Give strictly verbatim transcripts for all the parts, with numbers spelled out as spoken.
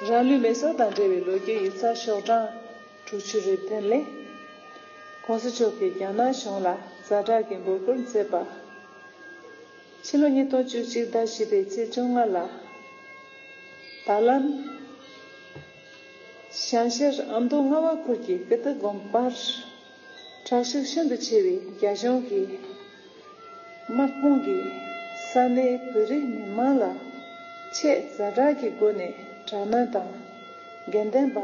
རང་ལུས་མེ་སྲེག་དང་འབྲེལ་བའི་ལོ་རྒྱུས་ཡིག་ཚགས་ཤོག་གྲངས་དྲུག་ཅུ་རེ་བདུན་ལས། ༸གོང་ས་མཆོག་གིས་རྒྱ་ནག་གཞུང་ལ་ཛ་དྲག་གི་འབོད་སྐུལ་མཛད་པ། ཕྱི་ལོ་ཉིས་སྟོང་བཅུ་གཅིག་ཟླ་བཞི་པའི་ཚེས་བཅོ་ལྔ་ལ། ད་ལན། བྱང་ཤར་ཨ་མདོ་རྔ་བ་ཁུལ་གྱི་ཀིརྟི་དགོན་པར། དྲག་ཤུགས་ཤིན་ཏུ་ཆེ་བའི་རྒྱ་གཞུང་གི་དམག་དཔུང་གིས་ས་གནས་བོད་རིགས་མི་མང་ལ་ཆེས་ཛ་དྲག་གི་སྒོ་ནས་དྲག་གནོན་དང་། དགེ་འདུན་པ་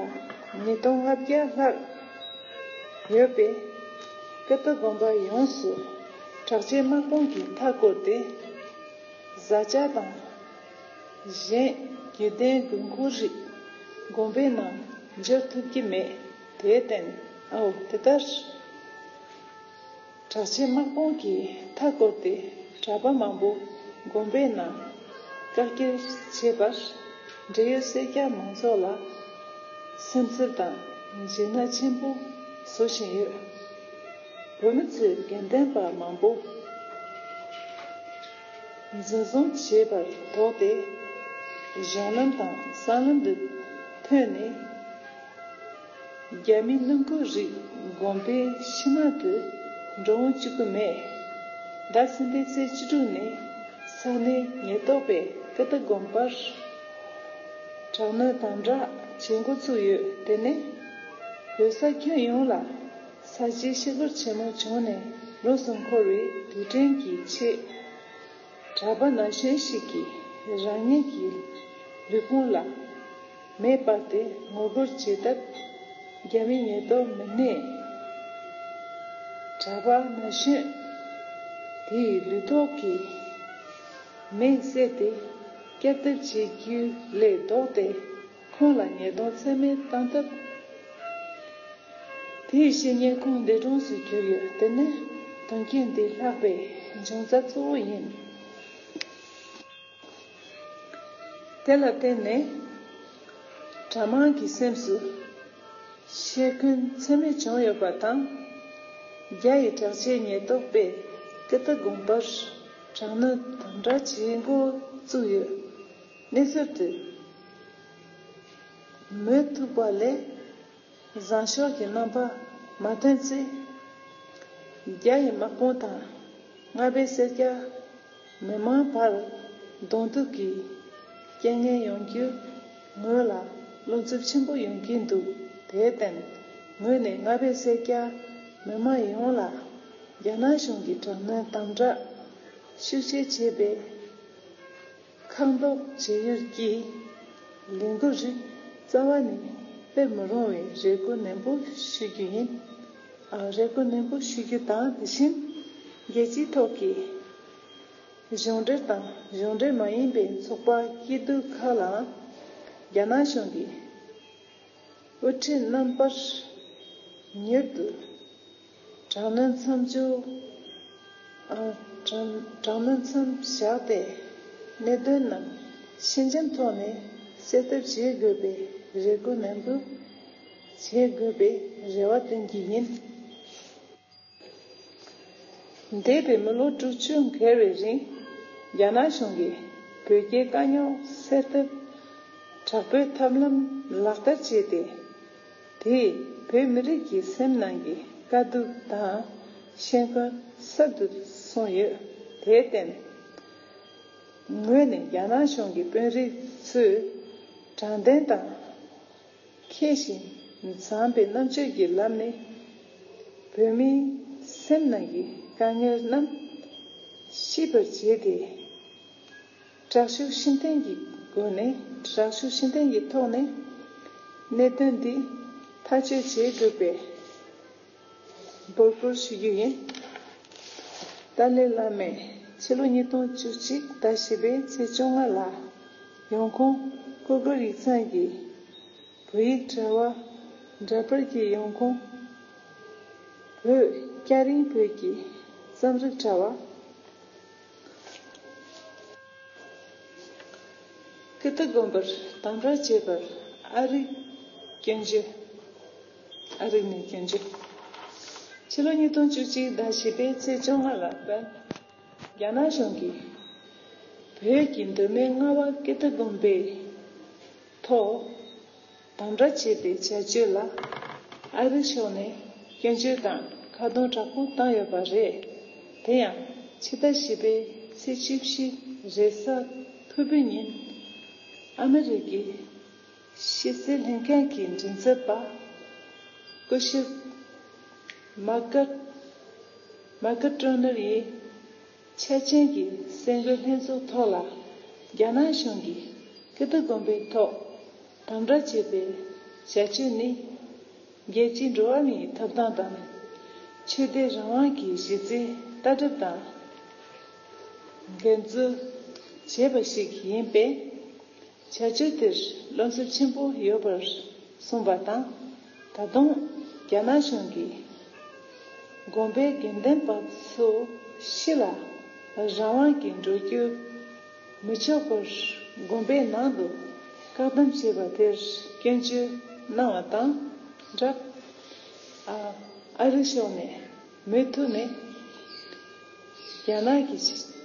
ཉིས་སྟོང་ལྔ་བརྒྱ་ལྷག་ཡོད་པའི་ཀིརྟི་དགོན་པ་ཡོངས་སུ་དྲག་ཆས་དམག་དཔུང་གིས་མཐའ་བསྐོར་ཏེ། བཟའ་བཅའ་དང་གཞན་རྒྱུན་ལྡན་དགོས་མཁོ་རིགས་དགོན་པའི་ནང་འབྱོར་ཐུབ་ཀྱི་མེད། དེར་བརྟེན། ཨའོ། དེ་ལྟར། དྲག་ཆས་དམག་དཔུང་གིས་མཐའ་བསྐོར་ཏེ་གྲྭ་པ་མང་པོ་དགོན་པའི་ནང་བཀག་སྐྱིལ་བྱས་པར། འབྲེལ་ཡོད་སེར་སྐྱ་མང་ཚོགས་ལ་སེམས་འཚབ་དང་འཇིགས་སྣང་ཆེན་པོ་བཟོ་བཞིན་ཡོད། བོད་མི་ཚོས་དགེ་འདུན་པ་མང་པོ་འཛིན་བཟུང་བྱས་པར་དོགས་ཏེ། གཞུང་ལམ་དང་སྲང་ལམ་དུ་ཐོན་ནས། རྒྱ་མི་སྣུམ་འཁོར་རིགས་དགོན་པའི་ཕྱི་ནང་དུ་འགྲོ་འོང་བྱེད་ཀྱི་མེད། ཟླ་གསུམ་པའི་ཚེས་བཅུ་དྲུག་ནས་ས་གནས་ཉེན་རྟོག་པས་ཀིརྟི་དགོན་པར་དྲག་གནོན་དམ་དྲག་བྱེད་འགོ་ཚུགས་ཡོད། དེ་ནི་བོད་ས་ཁྱོན་ཡོངས་ལ་ས་བྱི་ཤི་སྒོར་ཆེན་མོ་བྱུང་ནས་ལོ་གསུམ་འཁོར་བའི་དུས་དྲན་གྱི་ཆེད། གྲྭ་པ་ན་གཞོན་ཞིག་གིས་རང་ཉིད་ཀྱི་ལུས་ཕུང་ལ་མེ་སྤར་ཏེ་ངོ་རྒོལ་བྱེད་སྟབས། རྒྱ་མི་ཉེན་རྟོག་མི་སྣས་གྲྭ་པ་ན་གཞོན་དེའི་ལུས་ཐོག་གི་མེ་བསད་དེ་བསྐྱབ་ཐབས་བྱེད་རྒྱུ་ལས་ལྡོག་སྟེ། ཁོང་ལ་ཉེས་རྡུང་ཚད་མེད་བཏང་སྟབས། དེའི་བཤེས་གཉེན་ཁོང་འདས་གྲོངས་སུ་གྱུར་ཡོད། དེ་ནི་དོན་རྐྱེན་འདི་ལྷག་པའི་འབྱུང་རྩ་གཙོ་བོ་ཡིན། དེ་ལ་བརྟེན་ནས་གྲྭ་མང་གི་སེམས་སུ་ཤེས་འཁོན་ཚད་མེད་བྱུང་ཡོད་པ་དང་། རྒྱ་ཡི་དྲག་ཆས་ཉེན་རྟོག་པས་ཀིརྟི་དགོན་པར་དྲག་གནོན་དམ་དྲག་བྱེད་འགོ་བཙུགས་ཡོད། གནས་ཚུལ་དེ་མུ་མཐུད་པ་ལས། བཟང་ཕྱོགས་ཀྱི་རྣམ་པ་མ་ཐོན་ཚེ། རྒྱ་ཡི་དམག་དཔུང་དང་རྔ་པའི་སེར་སྐྱ་མི་མང་བར་གདོང་ཐུག་གི་རྐྱེན་ངན་ཡོང་རྒྱུ་ངོས་ལ་བློ་འཚབ་ཆེན་པོ་ཡོང་གིན་འདུག་དེར་བརྟེན། ངོས་ནས་རྔ་པའི་སེར་སྐྱ་མི་མང་ཡོངས་ལ་རྒྱ་ནག་གཞུང་གིས་དྲག་གནོན་དམ་དྲག་ཤུགས་ཆེ་བྱས་པའི་ཁག་འདོགས་བྱེད་ཡུལ་གྱི་ལས་འགུལ་རིགས་རྩ་བ་ནས་སྤེལ་མི་རུང་བའི་རེ་སྐུལ་ནན་པོ་ཞུ་རྒྱུ་ཡིན། ཨ། རེ་སྐུལ་ནན་པོ་ཞུ་རྒྱུ་དང་། དེ་བཞིན་རྒྱལ་སྤྱིའི་ཐོག་གི་གཞུང་འབྲེལ་དང་གཞུང་འབྲེལ་མ་ཡིན་པའི་ཚོགས་པ་སྐྱིད་སྡུག་ཁག་ལའང་རྒྱ་ནག་གཞུང་གིས་དབུ་ཁྲིད་རྣམ་པར་མྱུར་དུ་དྲག་གནོན་མཚམས་འཇོག་ཨ། དྲག་དྲག་གནོན་མཚམས་བཞག་སྟེ། གནད་དོན་རྣམས་ཕྱི་འགྱམ་ཐོག་ནས་སེལ་ཐབས་བྱེད་དགོས་པའི་རེ་སྐུལ་ནན་པོ་བྱེད་དགོས་པའི་རེ་བ་བཏོན་གྱི་ཡིན། འདས་པའི་མི་ལོ་དྲུག་ཅུ་འགོར་བའི་རིང་རྒྱ་ནག་གཞུང་གིས་བོད་རྒྱའི་དཀའ་རྙོག་སེལ་ཐབས་དྲག་པོའི་ཐབས་ལམ་ལག་བསྟར་བྱས་ཏེ། དེས་བོད་མི་རིགས་ཀྱི་སེམས་ནང་གི་དཀའ་སྡུག་དང་ཤེས་འཁོན་ཟབ་ཏུ་སོང་ཡོད། དེར་བརྟེན། ངོས་ནས་རྒྱ་ནག་གཞུང་གི་དཔོན་རིགས་ཚོས་དྲང་བདེན་དང་། མཁས་ཤིང་བཟང་པའི་རྣམ་དཔྱོད་ཀྱི་ལམ་ནས་བོད་མིའི་སེམས་ནང་གི་དཀའ་ངལ་རྣམས་ཞི་བར་བྱས་ཏེ། དྲག་ཤུགས་ཤུགས་ལྡན་གྱི་སྒོ་ནས། དྲག་ཤུགས་ཤུགས་ལྡན་གྱི་ཐོག་ནས་གནད་དོན་འདི་ཐག་གཅོད་བྱེད་དགོས་པའི་འབོད་སྐུལ་ཞུ་རྒྱུ་ཡིན། ཏཱ་ལའི་བླ་མས་ཕྱི་ལོ་ཉིས་སྟོང་བཅུ་གཅིག་ཟླ་བཞི་པའི་ཚེས་བཅོ་ལྔ་ལ་ཡོང་ཁུངས་ཀུ་གུལ་ཡིག་ཚང་གི་བོད་ཡིག་དྲ་བ་འདྲ་པར་གྱི་ཡོང་ཁུངས། བོད་སྐྱ་རེངས་བོད་ཀྱི་རྩོམ་རིག་དྲ་བ། ཀིརྟི་དགོན་པར་དམ་དྲག་བྱས་པར་ཨ་རིག་སྐྱོན་བརྗོད། ཨ་རིག་ནས་སྐྱོན་བརྗོད། ཕྱི་ལོ་ཉིས་སྟོང་བཅུ་གཅིག་ཟླ་བཞི་པའི་ཚེས་བཅོ་ལྔ་ལ་སྤེལ། རྒྱ་ནག་གཞུང་གིས་བོད་ཀྱི་མདོ་སྨད་རྔ་བ་ཀིརྟི་དགོན་པའི་ཐོག་ དམ་དྲག་བྱས་པའི་བྱ་སྤྱོད་ལ་ཨ་རིའི་ཕྱོགས་ནས་སྐྱོན་བརྗོད་དང་ཁ་རྡུང་དྲག་པོ་བཏང་ཡོད་པ་རེད། དེ་ཡང་ཕྱི་ཟླ་བཞི་པའི་ཚེས་བཅུ་བཞི་རེས་གཟའ་ཕུར་བུའི་ཉིན་ཨ་མི་རི་ཀའི་ཕྱི་སྲིད་ལྷན་ཁང་གི་མགྲིན་ཚབ་པ་སྐུ་ཞབས་མ་ཀར་མ་ཀར་ཀྲོ་ནར་ཡིས་འཆར་ཅན་གྱི་གསར་འགོད་ལྷན་ཚོགས་ཐོག་ལ་རྒྱ་ནག་གཞུང་གིས་ཀིརྟི་དགོན་པའི་ཐོག་དམ་དྲག་བྱས་པའི་བྱ་སྤྱོད་ནི། རྒྱལ་སྤྱིའི་འགྲོ་བ་མིའི་ཐོབ་ཐང་དང་། ཆོས་དད་རང་དབང་གི་གཞི་རྩའི་ལྟ་གྲུབ་དང་། འགན་འཛོལ་བྱས་པ་ཞིག་ཡིན་པས། བྱ་སྤྱོད་དེར་བློ་འཚབ་ཆེན་པོ་ཡོད་པར་གསུངས་པ་དང་། ད་དུང་རྒྱ་ནག་གཞུང་གིས་དགོན་པའི་དགེ་འདུན་པ་ཚོ་ཕྱི་ལ་རང་དབང་གིས་འགྲོ་རྒྱུ་མི་ཆོག་པར་དགོན་པའི་ནང་དུ་བཀག་སྡོམ་བྱས་པ་དེར་སྐྱོན་བརྗོད་གནང་བ་དང་སྦྲགས། ཨ་ཨ་རིའི་ཕྱོགས་ནས་མུ་མཐུད་ནས་རྒྱ་ནག་གི་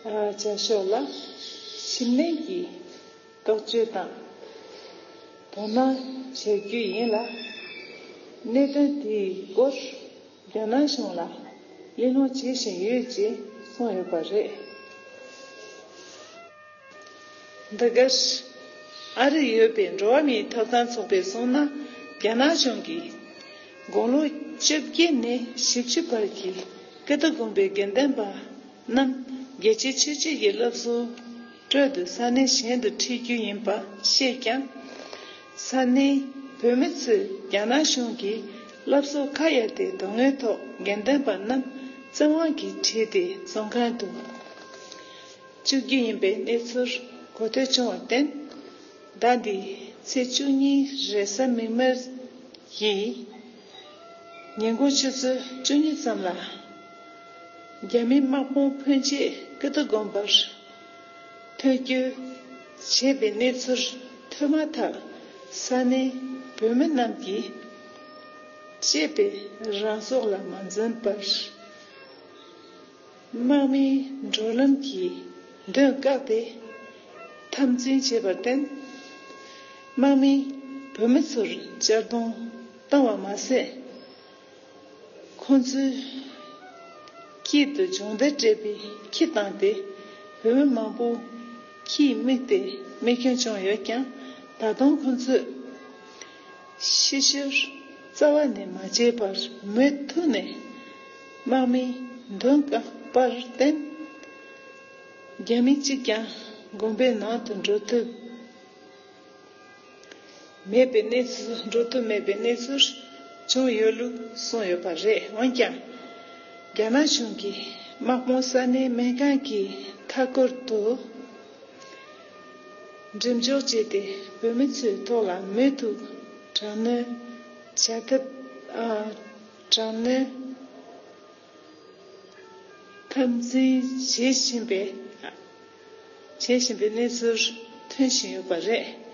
བྱ་ཕྱོགས་ལ་ཞིབ་ནན་གྱིས་རྟོག་དཔྱོད་དང་དོ་སྣང་བྱ་རྒྱུ་ཡིན་ལ། གནད་དོན་དེའི་སྐོར་རྒྱ་ནག་གཞུང་ལ་གླེང་སློང་བྱེད་བཞིན་ཡོད་ཅེས་གསུངས་ཡོད་པ་རེད། འདི་གར་ཨ་རིར་ཡོད་པའི་འགྲོ་བ་མིའི་ཐོབ་ཐང་ཚོགས་པས་གསུངས་ན། རྒྱ་ནག་གཞུང་གིས་དགུང་ལོ་བཅོ་བརྒྱད་ནས་བཞི་བཅུ་བར་གྱི་ཀིརྟི་དགོན་པའི་དགེ་འདུན་པ་རྣམས་རྒྱལ་སྤྱིའི་ཆོས་བརྒྱུད་ཀྱི་སློབ་གསོའི་ཁྲོད་དུ་ས་གནས་གཞན་དུ་ཁྲིད་རྒྱུ་ཡིན་པ་བཤད་ཀྱང་། ས་གནས་བོད་མི་ཚོས་རྒྱ་ནག་གཞུང་གིས་སློབ་གསོ་ཁ་གཡར་ཏེ་དོན་དངོས་ཐོག་དགེ་འདུན་པ་རྣམས་བཙན་དབང་གིས་ཁྲིད་དེ་བཙོན་ཁང་དུ་བཅུག་རྒྱུ་ཡིན་པའི་གནས་ཚུལ་གོ་ཐོས་བྱུང་བར་བརྟེན། ཟླ་འདིའི་ཚེས་བཅུ་གཉིས་རེས་གཟའ་མིག་དམར་གྱི་ཉིན་གུང་ཆུ་ཚོད་བཅུ་གཉིས་ཙམ་ལ། རྒྱ་མིའི་དམག་དཔུང་ཕོན་ཆེ་ཀིརྟི་དགོན་པར་ཐོན་སྐྱོད་བྱས་པའི་གནས་ཚུལ་ཐོས་མ་ཐག་ས་གནས་བོད་མི་རྣམས་ཀྱིས་གཅེས་པའི་རང་སྲོག་ལ་མ་འཛེམས་པར། དམག་མིའི་འགྲོ་ལམ་གྱི་མདུན་བཀག་སྟེ་འཐབ་འཛིང་བྱས་པར་བརྟེན། དམག་མིས་བོད་མི་ཚོར་གཅར་རྡུང་བཏང་བ་མ་ཟད། ཁོང་ཚོའི་དཀྱིལ་དུ་སྦྱོང་བརྡར་སྤྲད་པའི་ཁྱི་བཏང་སྟེ། བོད་མི་མང་པོ་ཁྱིས་མིག་སྟེ་རྨས་སྐྱོན་བྱུང་ཡོད་ཀྱང་། ད་དུང་ཁོང་ཚོས་ཕྱི་བཤོལ་རྩ་བ་ནས་མ་བྱས་པར། མུ་མཐུད་ནས་དམག་མིའི་མདུན་བཀག་པར་བརྟེན། རྒྱ་མི་གཅིག་ཀྱང་དགོན་པའི་ནང་དུ་འགྲོ་ཐུབ་མེད་པའི་གནས་ཚུལ། འགྲོ་ཐུབ་མེད་པའི་གནས་ཚུལ་བྱུང་ཡོད་ལུགས་གསུངས་ཡོད་པ་རེད། འོན་ཀྱང་། རྒྱ་ནག་གཞུང་གིས་དམག་དཔུང་ས་གནས་སྨན་ཁང་གི་མཐའ་འཁོར་དུ་འགྲེམས་འཇོག་བྱས་ཏེ། བོད་མི་ཚོའི་ཐོག་ལ་མུ་མཐུད་དྲག་གནོན་བྱ་ཐབས། ཨ། དྲག་གནོན་འཐབ་འཛིང་བྱེད་བཞིན་པའི། བྱེད་བཞིན་པའི་གནས་ཚུལ་ཐོན་བཞིན་ཡོད་པ་རེད།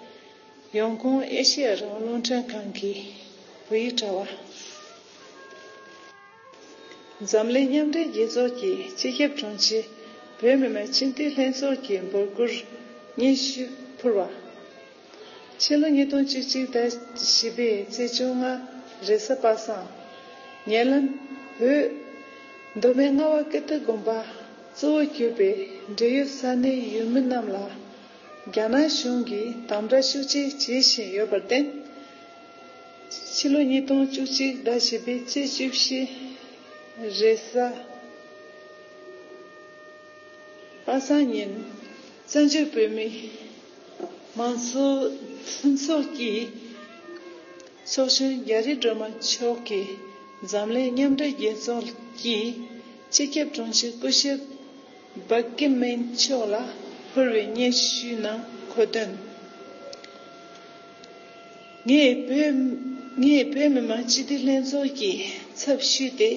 ཡོང་ཁུངས་ཨེ་ཤེ་ཡ་རང་དབང་རླུང་འཕྲིན་ཁང་གི་བོད་ཡིག་དྲ་བ། འཛམ་གླིང་མཉམ་འབྲེལ་རྒྱལ་ཚོགས་ཀྱི་སྤྱི་ཁྱབ་དྲུང་ཆེ་བོད་མི་མང་སྤྱི་འཐུས་ལྷན་ཚོགས་ཀྱི་འབོད་སྐུལ་སྙན་ཞུ་ཕུལ་བ། ཕྱི་ལོ་ཉིས་སྟོང་བཅུ་གཅིག་ཟླ་བཞི་པའི་ཚེས་བཅོ་ལྔ་རེས་གཟའ་པ་སངས། ཉེ་ལམ་བོད་མདོ་སྨད་རྔ་བ་ཀིརྟི་དགོན་པ་གཙོ་བོ་གྱུར་པའི་འབྲེལ་ཡོད་ས་གནས་ཡུལ་མི་རྣམས་ལ་རྒྱ་ནག་གཞུང་གིས་དམ་དྲག་ཤུགས་ཆེ་བྱེད་བཞིན་ཡོད་པར་བརྟེན། ཕྱི་ལོ་ཉིས་སྟོང་བཅུ་གཅིག་ཟླ་བཞི་པའི་ཚེས་བཅུ་བཞི་རེས་གཟའ་པ་སངས་ཉིན། བཙན་བྱོལ་བོད་མིའི་མང་གཙོ་མཐུན་ཚོགས་ཀྱི་ཚོགས་གཞོན་རྒྱ་རི་སྒྲོལ་མ་མཆོག་གིས་འཛམ་གླིང་མཉམ་འབྲེལ་རྒྱལ་ཚོགས་ཀྱི་སྤྱི་ཁྱབ་དྲུང་ཆེ་སྐུ་ཞབས་བྷ་ཀི་མིན་མཆོག་ལ་ཕུལ་བའི་སྙན་ཞུའི་ནང་འཁོད་དོན། ངས་བོད། ངས་བོད་མི་མང་སྤྱི་འཐུས་ལྷན་ཚོགས་ཀྱི་ཚབ་ཞུས་ཏེ།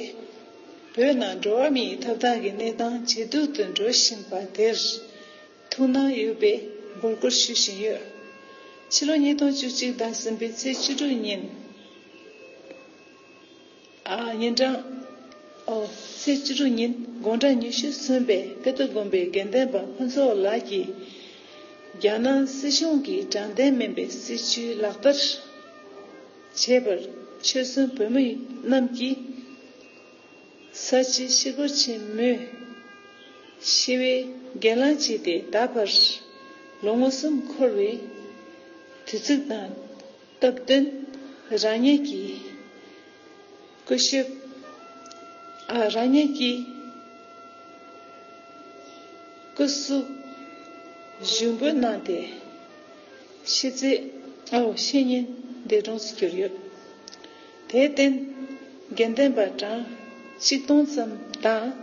བོད་ནང་འགྲོ་བ་མིའི་ཐོབ་ཐང་གི་གནས་སྟངས་ཇེ་སྡུག་ཏུ་འགྲོ་བཞིན་པ་དེར་ཐུགས་སྣང་ཡོད་པའི་འབོད་སྐུལ་ཞུ་བཞིན་ཡོད། ཕྱི་ལོ་ཉིས་སྟོང་བཅུ་གཅིག་ཟླ་གསུམ་པའི་ཚེས་བཅུ་དྲུག་ཉིན། ཨ། ཉིན་གྲངས། ཨོ། ཚེས་བཅུ་དྲུག་ཉིན་དགུང་གྲངས་ཉི་ཤུ་སོན་པའི་ཀིརྟི་དགོན་པའི་དགེ་འདུན་པ་ཕུན་ཚོགས་ལགས་ཀྱིས། རྒྱ་ནག་སྲིད་གཞུང་གི་དྲང་བདེན་མིན་པའི་སྲིད་བྱུས་ལག་བསྟར་ བྱས་པར་ཆོལ་གསུམ་བོད་མི་རྣམས་ཀྱིས་ས་བྱི་ཞི་རྒོལ་ཆེན་མོའི་ཞི་བའི་སྒེར་ལངས་བྱས་ཏེ། ད་བར་ལོ་ངོ་གསུམ་འཁོར་བའི་དུས་ཚིགས་དང་སྟབས་བསྟུན། རང་ཉིད་ཀྱི་སྐུ་ཞབས། ཨ། རང་ཉིད་ཀྱི་སྐུ་གཟུགས་ཞུགས་འབུལ་གནང་སྟེ། ཤིས་ཚིག་ཨོ། བཤེས་གཉེན་འདས་གྲོངས་སུ་གྱུར་ཡོད། དེར་བརྟེན། དགེ་ལྡན་པ་གྲངས་ཆིག་སྟོང་ཙམ་དང་།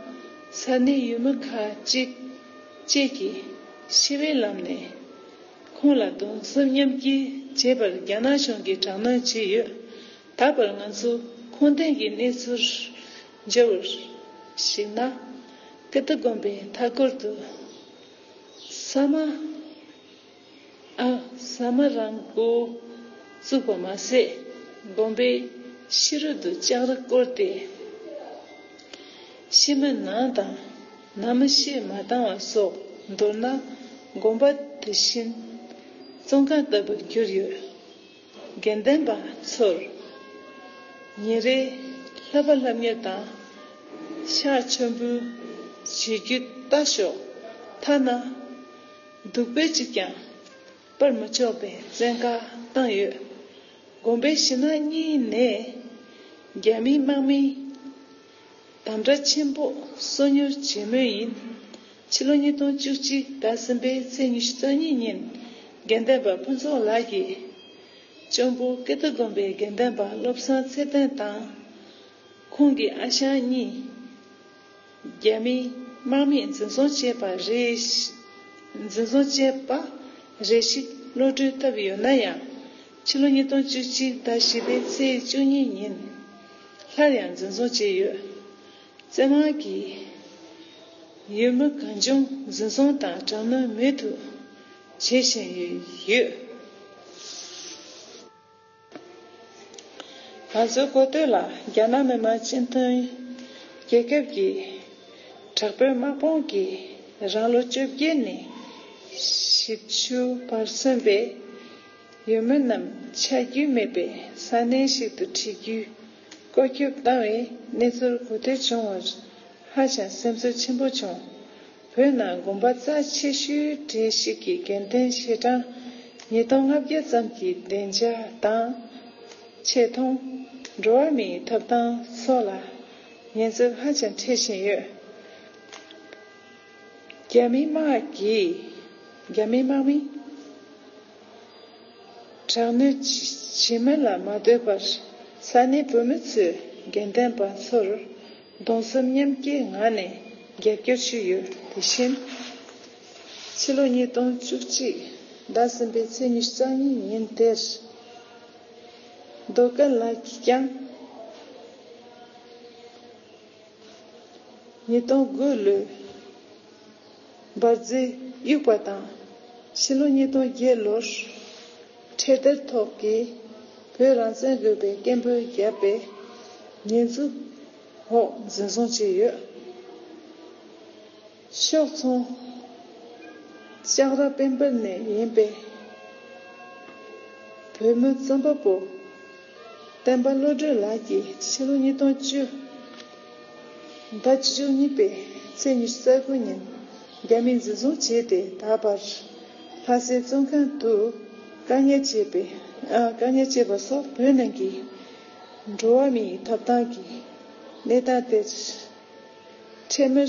ས་གནས་ཡུལ་མི་ཁག་ཅིག་བཅས་ཀྱིས་ཞི་བའི་ལམ་ནས་ཁོང་ལ་གདུང་སེམས་མཉམ་སྐྱེད་བྱེད་པར་རྒྱ་ནག་གཞུང་གིས་དྲག་གནོན་བྱས་ཡོད། ད་བར་ང་ཚོ་ཁུངས་ལྡན་གྱི་གནས་ཚུལ་འབྱོར་བར་གཞིགས་ན། ཀིརྟི་དགོན་པའི་མཐའ་འཁོར་དུ་ས་མ། ཨ། ས་མ་རང་འགོ་བཙུགས་པ་མ་ཟད། དགོན་པའི་ཕྱི་རོལ་དུ་ལྕགས་རི་བསྐོར་ཏེ། ཕྱི་མི་ནང་དང་ནང་མི་ཕྱིར་མ་བཏང་བ་སོགས། མདོར་ན་དགོན་པ་དེ་བཞིན་བཙོན་ཁང་ལྟ་བུར་གྱུར་ཡོད། དགེ་ལྡན་པ་ཚོར་ཉིན་རེའི་བསླབ་པ་སློབ་གཉེར་དང་ཕྱག་མཆོད་འབུལ་བྱེད་རྒྱུ་ལྟ་ཞོག་ཐ་ན་བདུག་སྤོས་གཅིག་ཀྱང་སྤར་མི་ཆོག་པའི་བཙན་བཀའ་བཏང་ཡོད། དགོན་པའི་གཞིས་ནང་གཉིས་ནས་རྒྱ་མིའི་དམག་མིས་དམ་དྲག་ཆེན་པོ་སོ་མྱུལ་བྱེད་མུས་ཡིན། ཕྱི་ལོ་ཉིས་སྟོང་བཅུ་གཅིག་ཟླ་གསུམ་པའི་ཚེས་ཉི་ཤུ་རྩ་གཉིས་ཉིན། དགེ་ལྡན་པ་ཕུན་ཚོགས་ལགས་ཀྱིས་གཅུང་པོ་ཀིརྟི་དགོན་པའི་དགེ་ལྡན་པ་བློ་བཟང་ཚེ་བརྟན་དང་། ཁོང་གི་ཨ་ཞང་གཉིས། རྒྱ་མིའི་དམག་མིས་འཛིན་བཟུང་བྱས་པ་རེ་ཞིག་འཛིན་བཟུང་བྱས་པ་རེ་ཞིག་གློད་གྲོལ་ཐུབ་ཡོད་ན་ཡང་། ཕྱི་ལོ་ཉིས་སྟོང་བཅུ་གཅིག་ཟླ་བཞི་པའི་ཚེས་བཅུ་གཉིས་ཉིན་སླར་ཡང་འཛིན་བཟུང་བྱས་ཡོད། བཙན་དབང་གིས་ཡུལ་མི་གང་བྱུང་འཛིན་བཟུང་དང་དྲག་གནོན་མུ་མཐུད་བྱེད་བཞིན་ཡོད། ང་ཚོའི་གོ་ཐོས་ལ། རྒྱ་ནག་མི་དམངས་སྤྱི་མཐུན་རྒྱལ་ཁབ་ཀྱི་དྲག་པོའི་དམག་དཔུང་གིས་རང་ལོ་བཅོ་བརྒྱད་ནས་བཞི་བཅུ་བར་སོན་པའི་ཡུལ་མི་རྣམས་ཆ་རྒྱུས་མེད་པའི་ས་གནས་ཤིག་ཏུ་ཁྲིད་རྒྱུའི་བཀོད་ཁྱབ་བཏང་བའི་གནས་ཚུལ་གོ་ཐོས་བྱུང་བར་ཧ་ཅང་སེམས་འཚབ་ཆེན་པོ་བྱུང་། བོད་ནང་དགོན་པ་རྩ་ཆེ་ཤོས་གྲས་ཤིག་གི་དགེ་ལྡན་ཞལ་གྲངས་ཉིས་སྟོང་ལྔ་བརྒྱ་ཙམ་གྱི་བདེ་འཇགས་དང་ཆེ་མཐོང་། འགྲོ་བ་མིའི་ཐོབ་ཐང་སོགས་ལ་ཉེན་ཚབས་ཧ་ཅང་འཕྲད་བཞིན་ཡོད། རྒྱ་མིའི་དམག་གིས། རྒྱ་མིའི་དམག་མིས་དྲག་གནོན་བྱེད་མིན་ལ་མ་ལྟོས་པར། ས་གནས་བོད་མི་ཚོས་དགེ་ལྡན་པ་ཚོར་གདུང་སེམས་མཉམ་སྐྱེའི་ངང་ནས་རྒྱབ་སྐྱོར་ཞུས་ཡོད། དེ་བཞིན། ཕྱི་ལོ་ཉིས་སྟོང་བཅུ་གཅིག་ཟླ་གསུམ་པའི་ཚེས་ཉི་ཤུ་རྩ་གཉིས་ཉིན་དེར། རྡོ་དཀར་ལགས་ཀྱིས་ཀྱང་། ཉིས་སྟོང་དགུ་ལོའི་འབར་རྫས་གཡུགས་པ་དང་། ཕྱི་ལོ་ཉིས་སྟོང་བརྒྱད་ལོར་འཕྲེད་དར་ཐོག་གི་བོད་རང་བཙན་དགོས་པའི་སྐད་འབོད་བརྒྱབ་པའི་ཉེས་འཛུགས་འོག་འཛིན་བཟུང་བྱས་ཡོད། ཕྱོགས་མཚུངས། ལྕགས་ར་དཔལ་འབར་ནས་ཡིན་པའི་བོད་མི་རྩོམ་པ་པོ་བསྟན་པ་བློ་གྲོས་ལགས་ཀྱིས་ཕྱི་ལོ་ཉིས་སྟོང་བཅུ་ཟླ་བཅུ་གཉིས་པའི་ཚེས་ཉི་ཤུ་རྩ་དགུ་ཉིན་རྒྱ་མིས་འཛིན་བཟུང་བྱས་ཏེ། ད་བར་ལྷ་སའི་བཙོན་ཁང་དུ་བཀག་ཉར་བྱས་པའི། ཨ། བཀག་ཉར་བྱས་པ་སོགས་བོད་ནང་གི་འགྲོ་བ་མིའི་ཐོབ་ཐང་གི་གནས་སྟངས་དེར་འཕྲལ་མར་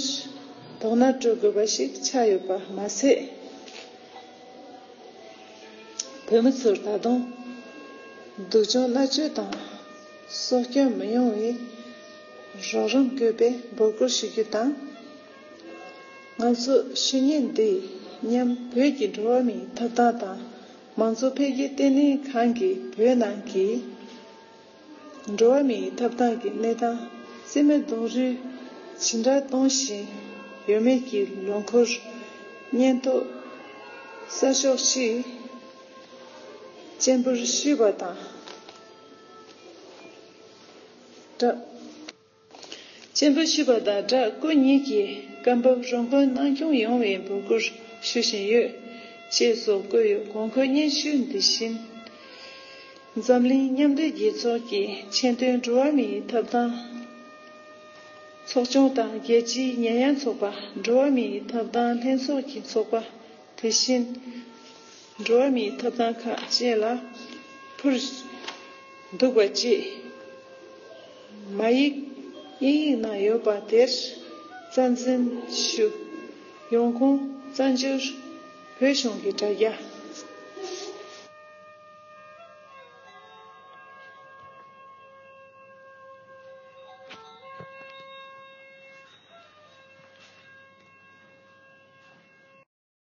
དོ་སྣང་སྤྲོད་དགོས་པ་ཞིག་ཆགས་ཡོད་པ་མ་ཟད། བོད་མི་ཚོར་ད་དུང་སྡུག་སྦྱོང་མནར་གཅོད་དང་སྲོག་སྐྱོན་མི་ཡོང་བའི་རོགས་རམ་དགོས་པའི་འབོད་སྐུལ་ཞུ་རྒྱུ་དང་། ང་ཚོ་ཞུ་སྙན་འདི་མཉམ་བོད་ཀྱི་འགྲོ་བ་མིའི་ཐོབ་ཐང་དང་མང་གཙོ་འཕེལ་རྒྱས་ལྟེ་གནས་ཁང་གིས་བོད་ནང་གི་འགྲོ་བ་མིའི་ཐོབ་ཐང་གི་གནས་སྟངས་རྩིས་མེད་རྡོག་རོལ་ཇི་འདྲ་གཏོང་བཞིན་ཡོད་མེད་ཀྱི་ལོ་འཁོར་སྙན་ཐོ་གསར་ཤོག་ཅིག་སྤྱན་འབུལ་ཞུས་པ་དང་སྦྲགས། སྤྱན་འབུལ་ཞུས་པ་དང་སྦྲགས། སྐུ་ཉིད་ཀྱིས་སྐུ་འབུམ་རོགས་མགོན་གནང་སྐྱོང་ཡོང་བའི་འབོད་སྐུལ་ཞུ་བཞིན་ཡོད། ཅེས་སོགས་བཀོད་ཡོད། དགོས་མཁོའི་སྙན་ཞུ་འདི་བཞིན་ འཛམ་གླིང་མཉམ་འབྲེལ་རྒྱལ་ཚོགས་ཀྱི་ཆེད་དོན་འགྲོ་བ་མིའི་ཐོབ་ཐང་ཚོགས་ཆུང་དང་རྒྱལ་སྤྱིའི་ཉེས་ཡངས་ཚོགས་པ། འགྲོ་བ་མིའི་ཐོབ་ཐང་ལྷན་ཚོགས་ཀྱི་ཚོགས་པ། དེ་བཞིན་འགྲོ་བ་མིའི་ཐོབ་ཐང་ཁག་བཅས་ལ་ཕུལ་འདུག་པ་བཅས། མ་ཡིག་དབྱིན་ཡིག་ནང་ཡོད་པ་དེར་རྩ་འཛིན་ཞུ། ཡོང་ཁུངས་བཙན་བྱོལ་བོད་གཞུང་གི་དྲ་རྒྱ།